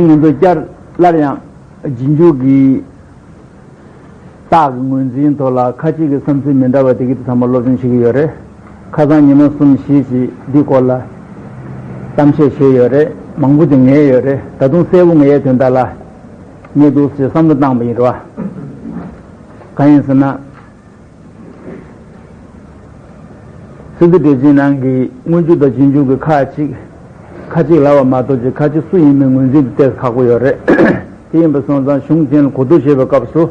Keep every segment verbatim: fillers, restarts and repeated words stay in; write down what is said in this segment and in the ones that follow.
ང་ཚོ་བསྐྱར་སླར་ཡང་རྗེས་འཇུག་གི་རྟགས་ཀྱི་ངོས་འཛིན་ཐོག་ལ་ཁ་ཅིག་གི་བསམ་ཚུལ་མི་འདྲ་བ་དེ་གི་ཚང་མ་སློབ་སྦྱོང་བྱེད་ཀྱི་ཡོད་རེད། ཁ་སང་ཉི་མ་གསུམ་བཞི་ཞིག་འདི་སྐོར་ལ་གཏམ་བཤད་བྱས་ཡོད་རེད། མང་པོ་དེ་ངས་ཡོད་རེད། ད་དུང་གསལ་པོ་ངའི་དོན་དག་ལ་ངས་འདུག་ཟེར་བསམ་བློ་བཏང་པ་ཡིན་རེད་བ། གང་ཡིན་ཟེར་ན། སི་ཏུ་འགྲེལ་ཆེན་ནང་གི་སྔོན་འཇུག་དང་རྗེས་འཇུག་གི་ཁ་ཅིག་ཁ་ཅིག་ལབ་པ་མ་གཏོགས་ཅིག་ཁ་ཅིག་སུ་ཡིན་མིན་ངོས་འཛིན་དེ་ཏོག་ཙམ་ཁག་པོ་ཡོད་རེད། དེ་ཡིན་པ་སོང་ཙང་གཞུང་ཅན་ལ་གོ་བསྡུར་བྱེད་པའི་སྐབས་སུ།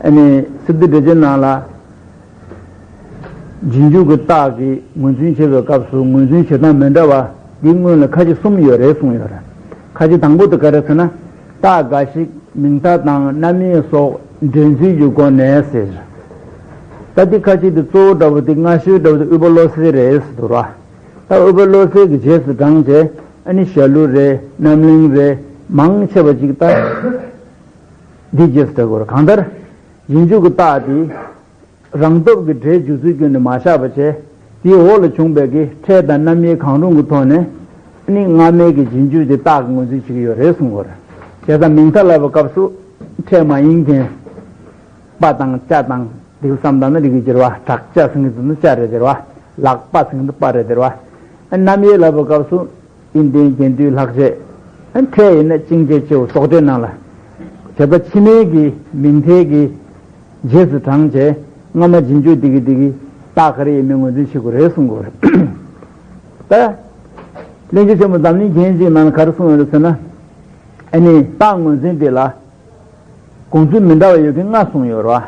ཨ་ནི་སི་ཏུ་འགྲེལ་ཆེན་ནང་ལ་རྗེས་འཇུག་གི་རྟགས་ཀྱི་ངོས་འཛིན་བྱེད་པའི་སྐབས་སུ་ངོས་འཛིན་བྱེད་སྟངས་མི་འདྲ་བ་འདི་སྔོན་ལ་ཁ་ཅིག་གསུམ་ཡོད་རེད་གསུངས་ཡོད་རེད། ཁ་ཅིག་དང་པོ་དེ་ག་རེ་ཟེར་ན། རྟགས་འགའ་ཞིག་མིང་མཐའ་དང་རྣམ་དབྱེ་སོགས་འདྲེན་ཚུལ་གྱི་སྒོ་ནས་ཟེར། ད་འདི་ཁ་ཅིག་དེ་གཙོ་བོ་འདྲ་བོ་དེ་སྔ་ཤོས་འདྲ་བོ་དེ་དབུས་པ་བློ་གསལ་རེད་ཟེར་འདུག་ར། ད་དབུས་པ་བློ་གསལ་གྱི་རྗེས་སུ་འབྲངས་རྗེས་ཨ་ནི་ཞྭ་ལུ་རེད། རྣམ་གླིང་རེད། མང་ཆེ་བ་ཅིག་ད་འདི་རྗེས་སུ་འབྲང་དགོས་རེད། གང་ལྟར་རྗེས་འཇུག་གི་རྟགས་དེ་རང་སྟོབས་ཀྱི་སྒྲས་འཇུག་ཚུལ་བརྒྱུད་ནས་མ་བཞག་པ་བྱས། དེའི་འོག་ལ་བྱུང་བའི་གི་ཕྲད་དང་རྣམ་དབྱེ་གང་རུང་གི་ཐོག་ནས་ཨ་ནི་སྔ་མའི་གི་རྗེས་འཇུག་དེ་རྟགས་ཀྱི་ངོས་འཛིན་བྱེད་ཀྱི་ཡོད་རེད་གསུང་དགོས་རེད། བྱས་ཙང་མིང་མཐའ་ལབ་པའི་སྐབས་སུ་ཕྲད་མ་ཡིན་མཁན། པ་དང་ཅ་དང་འདི་བསམ་བཏང་ན་འགྲིག་གི་རེད་བ། བྲག་ཅ་ཟེར་མཁན་དེ་ནི་ཅ་རེད་ཟེར་བ། ལག་པ་ཟེར་མཁན་དེ་པ་རེད་ཟེར་བ། རྣམ་དབྱེ་ལབ་པའི་སྐབས་སུ་དབྱིན་ལྡན་རྒྱན་སྡུད་ལྷག་བཅས། ཕྲད་ཡིན་ན་ཅིང་ཅེ་ཅེའུ་སོགས་སྒྲའི་ནང་ལ། བྱས་ཙང་ཕྱི་མའི་གི་མིང་མཐའི་གི་རྗེས་སུ་འབྲངས་བྱས་སྔ་མ་རྗེས་འཇུག་འདི་གི་འདི་གི་རྟགས་ག་རེ་ཡིན་མིན་ངོས་འཛིན་བྱེད་དགོས་རེད་གསུང་དགོས་རེད། ད་གླེང་བརྗོད་ཆེན་མོ་འཛམ་གླིང་རྒྱན་གཅིག་ནང་ལ་ག་རེ་གསུངས་ཡོད་རེད་ཟེར་ན། ཨ་ནི་རྟགས་ངོས་འཛིན་དེ་ལ། དགོངས་ཚུལ་མི་འདྲ་བ་ཡོད་མཁན་ལྔ་གསུངས་ཡོད་རེད་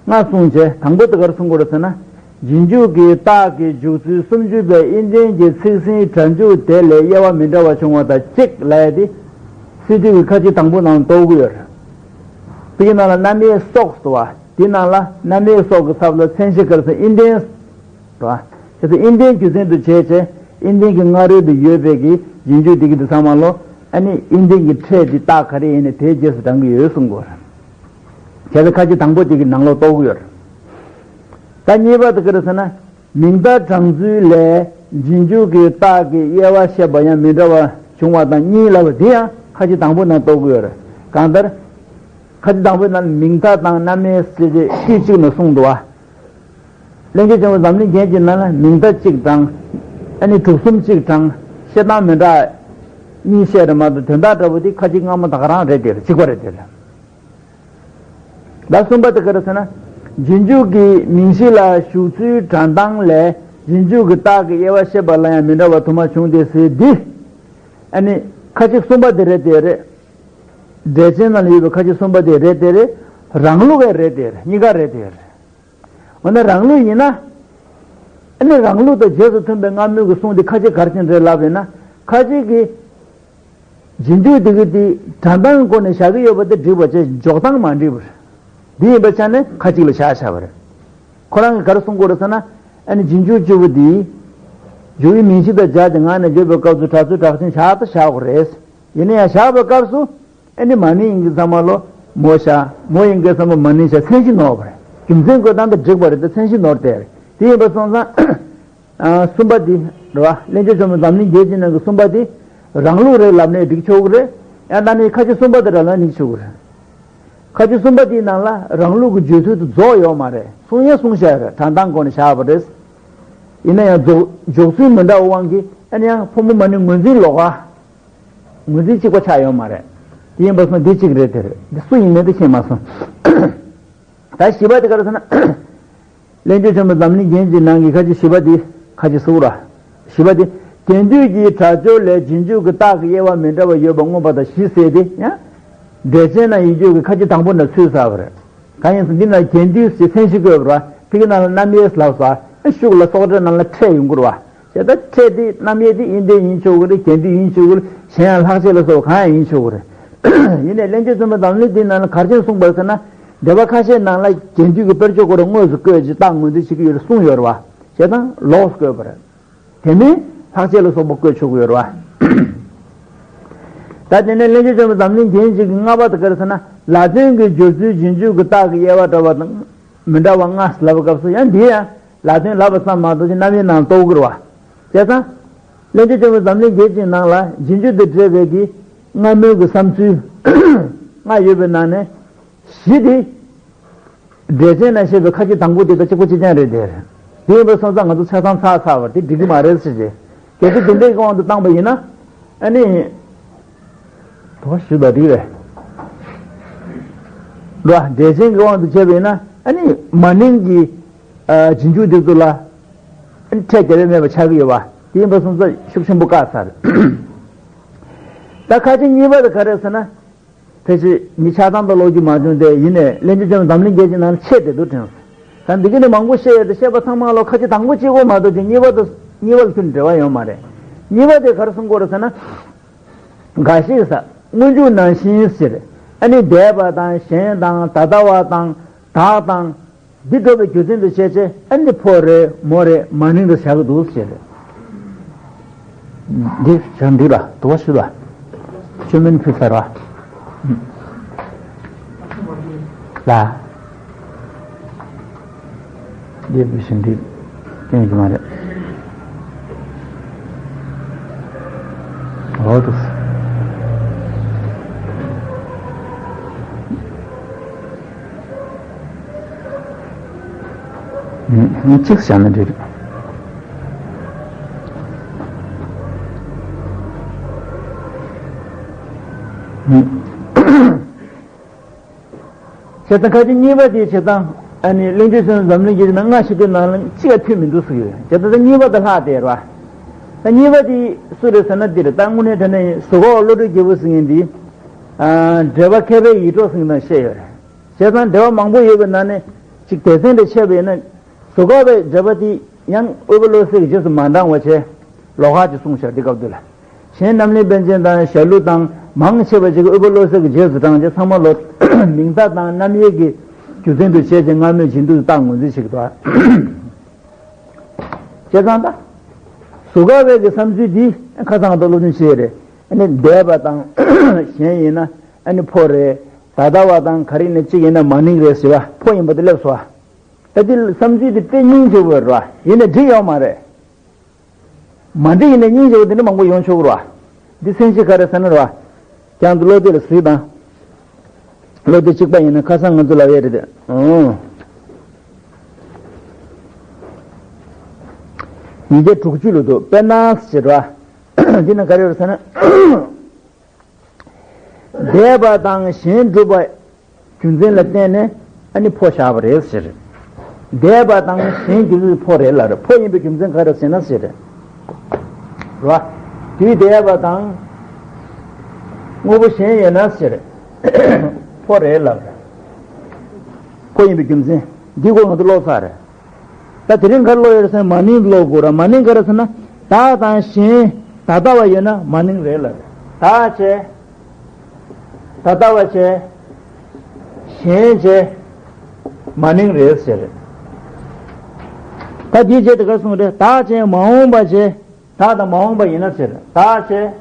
བ། ལྔ་གསུངས་བྱས་དང་པོ་དེ་ག་རེ་གསུང་དགོས་རེད་ཟེར་ན། རྗེས་འཇུག་གི་རྟགས་ཀྱི་འཇུག་ཚུལ་སུམ་ཅུ་པའི་དབྱིན་ལྡན་གྱི་ཚིག་ཟིན་སྒྲ་འཇུག་དེ་ལས་དབྱེ་བ་མི་འདྲ་བ་བྱུང་བ་དང་གཅིག་ལབ་ཡ་དེ། སི་ཏུ་གི་ཁ་ཅིག་དང་པོ་ནང་ལ་གཏོགས་ཀྱི་ཡོད་རེད། དེའི་ནང་ལ་རྣམ་དབྱེ་སོགས་སུ་བ། དེའི་ནང་ལ་རྣམ་དབྱེ་སོགས་ཀྱི་ཚབ་ལ་མཚན་གཞི་ག་རེ་ཟེར་དབྱིན་ལྡན། རེད་བ། དེ་ཚོ་དབྱིན་ལྡན་རྒྱུ་མཚན་དུ་བྱས་བྱས་དབྱིན་ལྡན་གྱི་སྔ་རོལ་དུ་ཡོད་པའི་གི་རྗེས་འཇུག་དེ་གི་དེ་ཚང་མ་ལོ། ཨ་ནི་དབྱིན་ལྡན་གྱི་ཕྲད་དེ་རྟགས་ག་རེ་ཡིན་ནའི་དེའི་རྗེས་སུ་འབྲང་གི་ཡོད་གསུང་དགོས་རེད། བྱས་ཙང་ཁ་ཅིག་དང་པོ་དེ་གི་ནང་ལོགས་གཏོགས་ཀྱི་ཡོད་རེད། ད་གཉིས་པ་དེ་ག་རེ་ཟེར་ན། མིང་མཐའ་དྲངས་ཚུལ་ལས་རྗེས་འཇུག་གི་རྟགས་ཀྱི་དབྱེ་བ་བཤད་པ་ཡང་མི་འདྲ་བ་བྱུང་བ་དང་གཉིས་ལབ་པ་དེ་ཡང་ཁ་ཅིག་དང་པོ་ནང་གཏོགས་ཀྱི་ཡོད་རེད། གང་ལྟར། ཁ་ཅིག་དང་པོའི་ནང་ལ་མིང་མཐའ་དང་རྣམ་དབྱེ་ཟེར་ཏེ་དཀྱུས་གཅིག་ནས་གསུངས་འདུག་བ། གླེང་བརྗོད་ཆེན་མོ་འཛམ་གླིང་རྒྱན་གྱི་ནང་ལ་མིང་མཐའ་གཅིག་དྲངས། ཨ་ནི་གྲུབ་གསུམ་གཅིག་དྲངས། བཤད་སྟངས་མི་འདྲ་གཉིས་བཤད་རེད་མ་གཏོགས་དོན་དག་འདྲ་པོ་དེ་ཁ་ཅིག་སྔ་མ་ད་ག་རང་རེད་དེ་རེད། གཅིག་པ་རེད་དེ་རེད། ད་གསུམ་པ་དེ་ག་རེ་ཟེར་ན། རྗེས་འཇུག་གི་མིང་གཞི་ལ་ཞུགས་ཚུལ་འདྲ་སྟངས་ལས་རྗེས་འཇུག་གི་རྟགས་ཀྱི་དབྱེ་བ་བཤད་པ་ལ་ཡང་མི་འདྲ་བ་དུ་མ་བྱུང་སྟེ་ཟེར་འདི། ཨ་ནི་ཁ་ཅིག་གསུམ་པ་དེ་རེད་དེ་རེད། འགྲེལ་ཆེན་ནང་ལ་ཡོད་པའི་ཁ་ཅིག་གསུམ་པ་དེ་རེད་དེ་རེད། རང་ལུགས་ཀྱི་རེད་དེ་རེད། གཉིས་ཀ་རེད་དེ་རེད། འོ་ན་རང་ལུགས་ཡིན་ན། ཨ་ནི་རང་ལུགས་དང་རྗེས་སུ་མཐུན་པའི་སྔ་མོའི་གི་གསུང་དེ་ཁ་ཅིག་ག་རེ་བྱས་ནས་རེད་ལབ་ཡིན་ན། ཁ་ཅིག་གིས་རྗེས་འཇུག་དེ་གི་དེ་འདྲ་སྟངས་སྒོ་ནས་བཞག་གི་ཡོད་པ་དེ་འགྲིག་པ་བྱས། འཇོག་སྟངས་མ་འགྲིག་པ་རེད། དེ་ཡིན་པའི་ཆ་ནས་ཁ་ཅིག་ལ་བཞག་བཞག་པ་རེད། ཁོ་རང་གིས་ག་རེ་གསུང་གི་ཡོད་རེད་ཟེར་ན། ཨ་ནི་རྗེས་འཇུག་བཅུ་པོ་དེ་འཇུག་ཡུལ་མིང་གཞི་དང་སྦྱར་ཏེ་ངག་ནས་བརྗོད་པའི་སྐབས་སུ་སྒྲ་ཚུལ་དྲག་ཅན་བཞག་ད་བཞག་དགོས་རེད། ཡིན་ན་ཡང་བཞག་པའི་སྐབས་སུ། ཨ་ནི་མ་ནིང་ཡིན་གྱི་ཚང་མ་ལོ། མོ་བཞག་མོ་ཡིན་གྱི་ཚང་མ་མ་ནིང་བཞག་མཚན་གཞི་ནོར་བ་རེད། རྒྱུ་མཚན་བཀོད་སྟངས་དེ་འགྲིག་པ་རེད་དེ་མཚན་གཞི་ནོར་བསྡད་རེད། དེ་ཡིན་པ་སོང་ཙང་། ཨ་གསུམ་པ་དེ་རེད་བ། གླེང་བརྗོད་ཆེན་མོ་འཛམ་གླིང་རྒྱན་གྱི་ནང་གི་གསུམ་པ་དེ། རང་ལུགས་རེད་ལབ་ནའི་འགྲིག་ཆོག་གི་རེད། ཡང་ན་ནི་ཁ་ཅིག་གསུམ་པ་དེ་རང་ལ་ནི་ཆོག་གི་རེད། ཁ་ཅིག་གསུམ་པ་དེའི་ནང་ལ་རང་ལུགས་ཀྱི་བརྗོད་ཚུལ་དེ་རྫོགས་ཡོད་མ་རེད། གསུང་ཡང་གསུངས་བཞག་ཡོད་རེད། འདྲ་སྟངས་སྒོ་ནས་བཞག་པ་རེད། ཡིན་ན་ཡང་རྫོགས་འཇོག་ཚུལ་མི་འདྲ་བའི་དབང་གིས་ཨ་ནི་ཡང་ཕོ་མོ་མ་ནིང་ངོས་འཛིན་ལོགས་ཀ་ངོས་འཛིན་གཅིག་པ་ཆགས་ཡོད་མ་རེད། དེ་ཡིན་པ་སོང་འདི་གཅིག་རེད་དེ་རེད། འདི་སུ་ཡིན་མིན་དེ་ཤེས་མ་སོང་། ད་བཞི་པ་དེ་ག་རེ་ཟེར་ན། གླེང་བརྗོད་ཆེན་མོ་འཛམ་གླིང་རྒྱན་གྱི་ནང་གི་ཁ་ཅིག་བཞི་པ་དེ་ཁ་ཅིག་གསུང་ར། བཞི་པ་དེ། རྒྱན་སྡུད་ཀྱི་སྒྲ་སྦྱོར་ལས་རྗེས་འཇུག་གི་རྟགས་ཀྱི་དབྱེ་བ་མི་འདྲ་བ་ཡོད་པ་མངོན་པ་དང་བཞི་ཟེར་དེ་ཡང་། འགྲེལ་ཆེན་ནང་ཡིག་སྒྱུར་གྱི་ཁ་ཅིག་དང་པོ་ནས་ཚུད་ཚར་བ་རེད། གང་ཡིན་ཟེར་འདི་ན་རྒྱན་སྡུད་ཟེར་མཚན་གཞི་བཀོད་པ་རེད་བ། ཕ་གི་ནང་ལ་རྣམ་དབྱེ་ལབ་ས། ཤུགས་ལ་སོགས་སྒྲ་ནང་ལ་ཕྲད་ཡོང་གི་རེད་བ། དེ་ལྟར་ཕྲད་དེ་རྣམ་དབྱེ་དེ་དབྱིན་ལྡན་ཡིན་ཆོག་གི་རེད། རྒྱན་སྡུད་ཡིན་ཆོག་གི་རེད། གཞན་ཡང་ལྷག་བཅས་ལ་སོགས་གང་ཡང་ཡིན་ཆོག་གི་རེད། ཡིན་ནའི་གླེང་བརྗོད་ཆེན་མོ་འཛམ་གླིང་འདིའི་ནང་ལ་ག་རེ་བྱས་ནས་གསུངས་པ་རེད་ཟེར་ན། སྡེ་པ་ཁ་ཤས་ནང་ལ་རྒྱན་སྡུད་ཀྱི་དཔེར་བརྗོད་སྐོར་དངོས་སུ་བཀོད་ཅིག་རྟགས་ངོས་འཛིན་བྱེད་ཀྱི་ཡོད་རེད་གསུངས་ཡོད་རེད་བ། བྱས་ཙང་ལོགས་སུ་བཀོད་པ་རེད། དེ་མིན་ལྷག་བཅས་ལ་སོགས་པ་བཀོད་ཆོག་གི་ཡོད་རེད་བ། ད་དེ་ནས་གླེང་བརྗོད་ཆེན་མོ་འཛམ་གླིང་རྒྱན་གཅིག་གི་ལྔ་པ་དེ་ག་རེ་ཟེར་ན། ལ་དོན་གྱི་སྦྱོར་ཚུལ་རྗེས་འཇུག་གི་རྟགས་ཀྱི་དབྱེ་བ་འདྲ་བ་དང་མི་འདྲ་བ་ལྔ་ལབ་པའི་སྐབས་སུ་ཡང་འདི་ཡང་ལ་དོན་ལབ་པ་ཙམ་མ་གཏོགས་ཀྱི་རྣམ་དབྱེ་ནང་གཏོགས་ཀྱི་རེད་བ། བྱས་ཙང་། གླེང་བརྗོད་ཆེན་མོ་འཛམ་གླིང་རྒྱན་གཅིག་ནང་ལ་རྗེས་འཇུག་དང་འབྲེལ་བའི་གི་ སྔ་མོའི་གི་བསམ་ཚུལ་ལྔ་ཡོད་པའི་ནང་ནས་བཞི་དེ། འགྲེལ་ཆེན་ནང་བཤད་པའི་ཁ་ཅིག་དང་པོ་དེ་དང་གཅིག་པ་གཅིག་རྐྱང་རེད་དེ། དེ་ཡིན་པ་སོང་ཙང་ང་ཚོ་ཆ་ཚང་ཚར་ཚར་བ་དེ་འགྲིག་གི་མ་རེད་ཟེར་གྱི། གལ་སྲིད་དེ་འདྲའི་དབང་དུ་བཏང་པ་ཡིན་ན། ཨ་ནི། དོ་ཞུས་པ་འགྲིག་རེད། འགྲོ་འགྲེལ་ཆེན་གྱི་དབང་དུ་བྱས་པ་ཡིན་ན། ཨ་ནི་མ་ནིང་གི་རྗེས་འཇུག་དེ་ཚོ་ལ་ཨ་ནི་ཁྲལ་ག་ལེར་མེད་པ་ཆགས་ཀྱི་ཡོད་པ། དེ་ཡིན་པ་སོང་ཙང་ཤུགས་ཆེན་པོ་བཀག་ཚར། ད་ཁ་ཅིག་གཉིས་པ་དེ་ག་རེ་ཟེར་ན། ཕལ་ཆེར་ངས་ཆ་ཚང་དུ་ཀློག་རྒྱུ་མ་བྱུང་སྟེ། ཡིན་ནའི་གླེང་བརྗོད་ཅན་འཛམ་གླིང་རྒྱས་ཀྱི་ནང་ཆེད་དུ་དྲན་སོང་། ད་འདི་ག་ནས་མང་པོ་བཤད་ཡོད་དེ། བཤད་པ་ཚང་མ་ལ་ཁ་ཅིག་དང་པོ་གཅིག་པོ་མ་གཏོགས་ཀྱི་གཉིས་པ་དང་། གཉིས་པ་ལ་ཁྱོན་འབྲེལ་བ་ཡོད་མ་རེད། གཉིས་པ་དེ་ག་རེ་གསུང་གི་ཡོད་རེད་ཟེར་ན། འགའ་ཞིག་ཟེར། སྔོན་འཇུག་ནང་བཞིན་ཟེར། ཨ་ནི་འདས་པ་དང་གཞན་དང་ད་ལྟ་བ་དང་བདག་དང་། འདི་འགྲོ་བའི་རྒྱུ་མཚན་དུ་བྱས་བྱས། ཨ་ནི་ཕོ་རེད་མོ་རེད་མ་ནིང་དུ་བཞག་གི་འདུག་ཟེར། འདི་བྱ་འདི་ལ་དུ་བ་ཞུ་ལ། ཆུ་མིན་ཕུལ་ཚར་བ། ལ། འདི་བུ་ཞིག་འདི་སྐྱོན་གྱི་མ་རེད། འོ་དུ། ཨུམ། གཅིག་བྱས་ན་འགྲིག་རེད། བྱས་ཙང་ཁ་ཅིག་གཉིས་པ་དེའི་བྱེད་སྟངས། ཨ་ནི་གླེང་བརྗོད་ཅན་འཛམ་གླིང་རྒྱས་ཀྱི་ནང་ལྔ་བཤད་དུས་ནང་ལ་གཅིག་ལ་མཐུན་མི་འདུག་ཟེར་གྱི་ཡོད། བྱས་ཙང་གཉིས་པ་དེ་ལྷག་བསྡད་རེད་པ། ད་གཉིས་པ་དེ་སུ་རེད་ཟེར་ན། འདི་རེད། ད་དངོས་གནས་དྲང་གནས་བཟོ་བཀོད་བློ་གྲོས་རྒྱལ་པོ་ཟེར་མཁན་འདི། ཨ། འགྲེལ་པ་མཁས་པའི་ཡིད་འཕྲོག་ཟེར་མཁན་དང་བཤད་ཡོད་རེད། བྱས་ཙང་འགྲེལ་པ་མང་པོ་ཡོད་པའི་ནང་ནས་གཅིག་སྡེ་ཚན་དེ་ཕྱེ་བ་ཡིན་ན། བཟོ་བཀོད་པའི་འགྲེལ་པ་དེ་ཡང་དབུལ་པོ་བློ་གསལ་གྱི་རྗེས་སུ་མ་འབྲང་བ་བྱས། ལོགས་ཀ་ཅིག་གསུངས་ཤག་འདི་སྐབས་འདི་ལ། གཞན་རྣམ་གླིང་པཎ་ཆེན་དང་། ཞྭ་ལུ་དང་། མང་ཆེ་བ་ཅིག་གིས་དབུལ་པོ་བློ་གསལ་གྱི་རྗེས་སུ་འབྲངས་བྱས། ཚང་མ་ལོ་མིང་མཐའ་དང་རྣམ་དབྱེ་གི་རྒྱུ་མཚན་དུ་བྱས་བྱས། སྔ་མོའི་རྗེས་འཇུག་ཏུ་རྟགས་ངོས་འཛིན་བྱེད་ཀྱི་འདུག། བྱས་ཙང་ད་བཟོ་བཀོད་པའི་གི་བསམ་ཚུལ་འདི་ཁ་སང་ད་སློབ་སྦྱོང་བྱས་རེད། ཨ་ནི་འདས་པ་དང་གཞན་ཡིན་ན་ཨ་ནི་ཕོ་རེད། ད་ལྟ་བ་དང་ག་རེ་ཡིན་ན་གཅིག་ཡིན་ན་མ་ནིང་རེད་ཟེར་བ། ཕོ་ཡིན་པ་དེ་སླེབས་སོང་བ། ད་འདི་བསམ་ཚུལ་འདི་དཔེ་སྙིང་རྗེ་པོ་རེད་བ། ཡིན་ནའི་འགྲིག་ཡོད་མ་རེད། མ་འགྲིག་ཡིན་ནའི་སྙིང་རྗེ་པོ་དེ་འདྲ་མང་པོ་ཡོང་ཆོག་གི་རེད་བ། འདི་མཚན་གཞི་ག་རེ་ཟེར་ན་རེད་བ། ཀྱང་དུ་བློ་གཏད་ལ་གཟིགས་དང་། བློ་གཏད་གཅིག་པ་ཡིན་ན་ཁ་སང་ང་ཚོ་ལབ་ཡས་རེད་དེ། ཨོ། ཉིས་བརྒྱ་དྲུག་ཅུ་ལ་འདུག། དཔེར་ན་ཟེར་བ། འདི་ན་ག་རེ་ཡོད་ཟེར་ན། འདས་པ་དང་གཞན་སྒྲུབ་པ་རྒྱུ་མཚན་ལ་བརྟེན་ནས་ཨ་ནི་ཕོ་བཞག་པ་རེད་ཟེར། འདས་པ་དང་གཞན་རྒྱུ་མཚན་ཕོ་རེད་ལབ་རེད། ཕོ་ཡིན་པའི་རྒྱུ་མཚན་ག་རེ་ཟེར་ན་ཟེར། རེད་བ། དུས་འདས་པ་དང་དངོས་པོ་གཞན་ཡོད་ན་ཟེར། ཕོ་རེད་ལབ་རེད། ཕོ་ཡིན་པའི་རྒྱུ་མཚན་འདི་སྐོར་ང་ཚོ་ཀློག་ཚར་རེད། ད་དེ་རིང་ག་རེ་ཀློག་ཡོད་རེད་ཟེར་ན། མ་ནིང་ཀློག་དགོས་ར། མ་ནིང་ག་རེ་ཟེར་ན། བདག་དང་གཞན་ད་ལྟ་བ་ཡོད་ན་མ་ནིང་རེད་ལབ་རེད། བདག་བྱས། ད་ལྟ་བ་བྱས། གཞན་བྱས། མ་ནིང་རེད་ཟེར། ད་དེའི་རྗེས་དེ་ག་རེ་གསུངས་རེད། བདག་བྱས་མ་འོངས་པ་བྱས། བདག་དང་མ་འོངས་པ་ཡིན་ན་ཟེར། བདག་བྱས།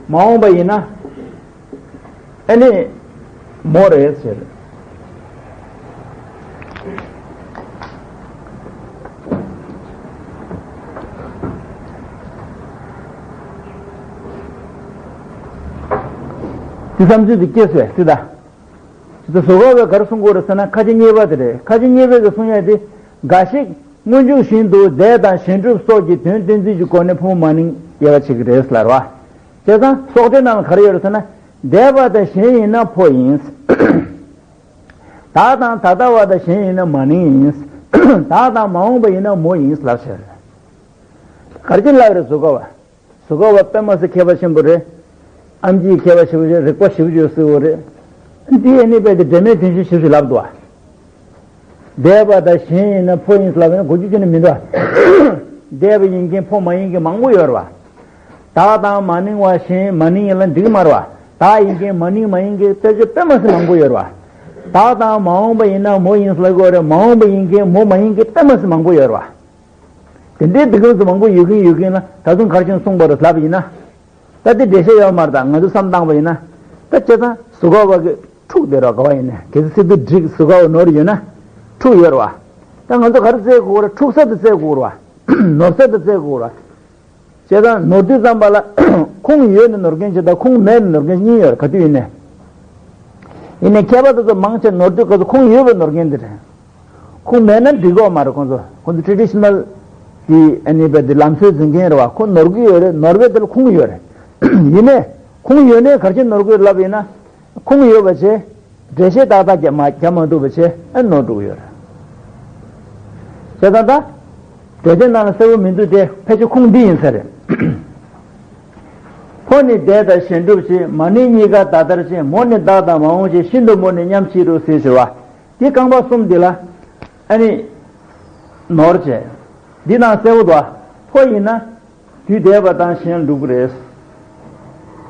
མ་འོངས་པ་ཡིན་ན། ཨ་ནི་མོ་རེད་ཟེར། དེ་བསམ་ཚུལ་དེ་སྐྱེས་སོང་ཟེར་ད། དེ་བཟོ་བཀོད་པས་ག་རེ་གསུང་གི་ཡོད་རེད་ཟེར་ན། ཁ་ཅིག་གཉིས་པ་དེ་རེད། ཁ་ཅིག་གཉིས་པའི་གི་གསུང་ཡ་དེ། འགའ་ཞིག་སྔོན་འཇུག་བཞིན་དུ་འདས་དང་གཞན་སྒྲུབ་སོགས་ཀྱི་དོན་གཏན་ཚིགས་ཀྱི་སྒོ་ནས་ཕོ་མོ་མ་ནིང་དབྱེ་བ་ཕྱེ་གི་རེད་ལབ་རེད་བ། བྱས་ཙང་སོགས་གཏེར་ནང་ལ་ག་རེ་ཡོད་རེད་ཟེར་ན། འདས་པ་དང་གཞན་ཡིན་ན་ཕོ་ཡིན། བདག་དང་ད་ལྟ་བ་དང་གཞན་ཡིན་ན་མ་ནིང་ཡིན། བདག་དང་མ་འོངས་པ་ཡིན་ན་མོ་ཡིན་ལབ་བྱས་རེད། ག་རེ་བྱས་ལབ་རེད། བཟོ་བཀོད་པ། བཟོ་བཀོད་པ་དཔེ་མ་སྲིད་མཁས་པ་ཆེན་པོ་རེད། ཨེམ་ཆི་མཁས་པ་ཞེ་པོ་ཅིག། རིག་པ་ཞེ་པོ་ཅིག་ཡོད་སྲིད་པ་རེད། འདི་ཨ་ནི་དཔེ་དེ་འབྲེལ་མེད་དོན་གཞན་ཞེ་པོ་ཅིག་ལབ་འདུག་བ། འདས་པ་དང་གཞན་ཡིན་ན་ཕོ་ཡིན་ལབ་ན་གོ་རྒྱུ་ཅི་ནས་མི་འདུག་བ། འདས་པ་ཡིན་མཁན་ཕོ་མ་ཡིན་མཁན་མང་པོ་ཡོད་རེད་བ། བདག་དང་མ་ནིང་བ་གཞན་མ་ནིང་ཡིན་ལབ་འགྲིག་གི་མ་རེད་བ། བདག་ཡིན་མཁན་མ་ནིང་མ་ཡིན་མཁན་དཔེ་ཆ་དཔེ་མ་སྲིད་མང་པོ་ཡོད་རེད་བ། བདག་དང་མ་འོངས་པ་ཡིན་ན་མོ་ཡིན་ལབ་དགོས་རེད། མ་འོངས་པ་ཡིན་མཁན་མོ་མ་ཡིན་མཁན་དཔེ་མ་སྲིད་མང་པོ་ཡོད་རེད་བ། དེ་འདྲའི་སྡུག་རུས་མང་པོ་ཡོད་མཁན་ཡོད་མཁན་ལ་ད་དུང་ག་རེ་བྱས་ནས་གསུངས་པ་རེད་ལབ་ཡིན་ན། ད་དེ་འགྲེལ་བཤད་ཡོད་མ་རེད། ད་ང་ཚོས་བསམ་བཏང་བ་ཡིན་ན། ད་བྱས་ཙང་བཟོ་བཀོད་པ་གི་འཁྲུག་བསྡད་རོགས། ག་བ་ཡིན་ན་གལ་སྲིད་སི་ཏུ་འགྲིག་བཟོ་བཀོད་པ་ནོར་ཡོད་ན་འཁྲུག་ཡོད་རེད་བ། ད་ང་ཚོ་ག་རེ་བཙལ་དགོས་རེད། འཁྲུག་ས་དེ་བཙལ་དགོས་རེད་བ། ནོར་ས་དེ་བཙལ་དགོས་རེད་བ། བྱས་ཙང་ནོར་དུས་ཙམ་པ་ལ་ཁུངས་ཡོད་ནས་ནོར་མཁན་ཅིག་དང་ཁུངས་མེད་ནས་ནོར་མཁན་གཉིས་ཡོད་རེད། ག་དུས་ཡིན་ནའི། ཡིན་ནའི་མཁས་པ་དེ་ཚོ་མང་ཆེ་ནོར་དུས་སྐབས་སུ་ཁུངས་ཡོད་པའི་ནོར་མཁན་དེ་རེད། ཁུངས་མེད་ན་འགྲིག་གི་མ་རེད། ཁོང་ཚོ་ཁོང་ཚོ་ཊི་རེ་ཌི་ཤི་ནལ་གྱི་ཨ་ནི་བས་དེ་ལམ་སྲོལ་འཛིན་མཁན་རེད་བ། ཁོ་ནོར་གི་ཡོད་རེད། ནོར་བས་དེ་ལ་ཁུངས་ཡོད་རེད། ཡིན་ནའི་ཁུངས་ཡོད་ནའི་ག་རེ་བྱས་ནོར་གི་ཡོད་ལབ་ཡིན་ན། ཁུངས་ཡོད་པ་བྱས། འགྲེལ་བཤད་ཏག་ཏག་རྒྱབ་མ་རྒྱབ་མ་ཐུབ་པ་བྱས་ཨ་ནོར་འགྲོ་གི་ཡོད་རེད། བྱས་ཙང་ད། འགྲེལ་བཤད་ནང་ལ་གསལ་པོ་མི་འདུག་སྟེ། ཕལ་ཆེར་ཁུངས་འདི་ཡིན་ས་རེད། ཕོ་ནི་འདས་དང་གཞན་སྒྲུབ་བྱེད། མ་ནིང་གཉིས་ཀ་ད་ལྟར་ཆད། མོ་ནི་བདག་དང་མ་འོངས་ཕྱིར། ཤིན་ཏུ་མོ་ནི་མཉམ་མཆིས་རུང་ཟེར་ཞུ་བ། དེ་རྐང་པ་གསུམ་འདི་ལ་ཨ་ནི་ནོར་བྱས། འདི་ནང་གསལ་པོ་འདུག་བ། ཕོ་ཡིན་ན། དུས་འདས་པ་དང་གཞན་འགྲུབ་ཀྱི་རེད།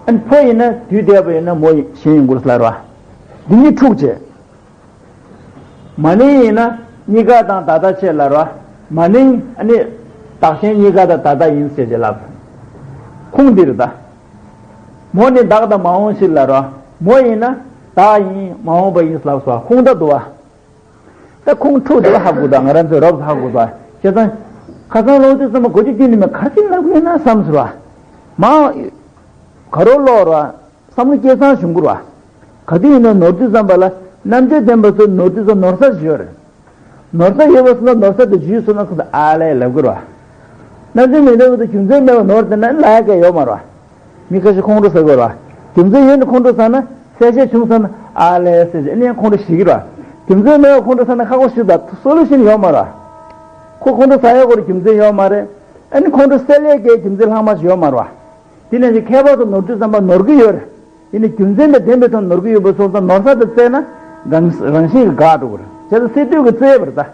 ཨ་ནི་ཕོ་ཡིན་ན་དུས་འདས་པ་ཡིན་ན་མོ་ཡིན་གཞན་ཡིན་དགོས་ལབ་ར། འདི་གཉིས་འཁྲུག་བྱས། མ་ནིང་ཡིན་ན་གཉིས་ཀ་དང་ད་ལྟ་ཆད་ལབ་ར། མ་ནིང་ཨ་ནི་བདག་གཞན་གཉིས་ཀ་དང་ད་ལྟ་ཡིན་ཟེར་བྱས་ལབ། ཁུངས་འདི་རེད་ད། མོ་ནི་བདག་དང་མ་འོངས་ཕྱིར་ལབ་ར། མོ་ཡིན་ན་བདག་ཡིན་མ་འོངས་པ་ཡིན་ལབ་སོ། ཁུངས་ད་འདུག་བ། ད་ཁུངས་འཁྲུག་དེ་ལ་ཧ་གོ་ད། ང་རང་ཚོས་རོབ་ཧ་གོ་ད། བྱས་ཙང་ཁ་སང་ཀློག་དུས་ཙམ་པ་གོ་རྒྱུ་རྒྱུ་ནི་མེད། ག་རེ་ལབ་དགོས་ན་བསམ་ཟེར་བ། མ་ག་རོ་ཀློག་ར་བསམ་བློ་སྐྱེ་སང་བྱུང་གི་ར་བ། ག་དུས་ཡིན་ན་ནོར་དུས་ཙམ་པ་ལ་རྣམ་དཔྱོད་ལྡན་པ་ཚོ་ནོར་དུས་ཙམ་ནོར་ས་ཞིག་ཡོད་རེད། ནོར་ས་ཡོད་པ་སོང་ན་ནོར་ས་དེ་འཇུས་སོང་ན་ཁོ་ཚོ་ཨ་ལས་ལབ་གི་ར་བ། རྣམ་དཔྱོད་མི་ལྡན་པ་ཚོ་རྒྱུ་མཚན་མེད་པ་ནོར་དེ་ན་ལ་ཡ་ག་ཡོད་མ་ར་བ། མི་ཁ་ཤས་ཁོང་ཁྲོ་ཟ་གི་ར། རྒྱུ་མཚན་ཡོད་ནས་ཁོང་ཁྲོ་ཟ་ན་གསལ་བཤད་བྱུང་ཟ་ན་ཨ་ལས་ཟེར་ཨ་ནི་ཡང་ཁོང་ཁྲོ་ཞིག་གི་ར། རྒྱུ་མཚན་མེད་པར་ཁོང་ཁྲོ་ཟ་ན་ཁག་པོ་ཞིག་དང་སོ་ལུ་ཤིན་ཡོད་མ་ར། ཁོ་ཁོང་ཁྲོ་ཟ་ཡག་གོ་ར་རྒྱུ་མཚན་ཡོད་མ་རེད། ཨ་ནི་ཁོང་ཁྲོ་སེལ་ཡས་ཀྱི་རྒྱུ་མཚན་ལྷག་མ་ཞིག་ཡོད་མ་ར་བ། དེ་ནས་ཀྱི་མཁས་པ་ཚོ་ནོར་དུས་ཙམ་པ་ནོར་གི་ཡོད་རེད། ཡིན་ནའི་རྒྱུ་མཚན་དང་ལྡན་པའི་ཐོག་ནོར་གི་ཡོད་པ་སོང་ཙང་ནོར་ས་དེ་བཙལ་ན་རང་རང་བཞིན་གྱི་འགག་འགྲོ་གི་རེད། བྱས་ཙང་སི་ཏུས་ཀྱི་བཙལ་བ་རེད་ད།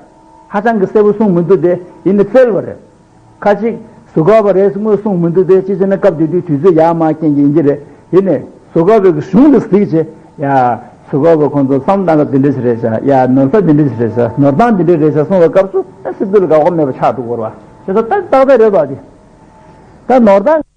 ཧ་ཅང་གི་གསལ་པོ་གསུངས་མི་འདུག་སྟེ་ཡིན་ནའི་བཙལ་བ་རེད། ཁ་ཅིག་གཟུགས་སྐབས་པ་རེད་གསུངས་མི་འདུག་སྟེ། ཅི་བྱས་ན་སྐབས་དེ་དུས་དུས་ཚོད་ཡག་མ་རྐྱེན་གྱིས་ཡིན་གྱི་རེད། ཡིན་ནའི་གཟུགས་སྐབས་པའི་གཞུང་དུ་གཟིགས་བྱས། ཡ། གཟུགས་སྐབས་པ་ཁོང་ཚོ་བསམ་བློ་བཏང་སྐབས་འདི་འདྲ་ཞིག་རེད་ཤག་ཡ། ནོར་ས་འདི་འདྲ་ཞིག་རེད་ཤག་ནོར་སྟངས་འདི་འདྲ་རེད་ཤག་གསུངས་པའི་སྐབས་སུ་ཨ་སི་ཏུ་ལ་དགག་པ་མེད་པ་ཆགས་འགྲོ་གི་རེད་བ། བྱས་ཙང་ཏག་ཏག་རེད་བ་དེ། ད་ནོར་སྟངས།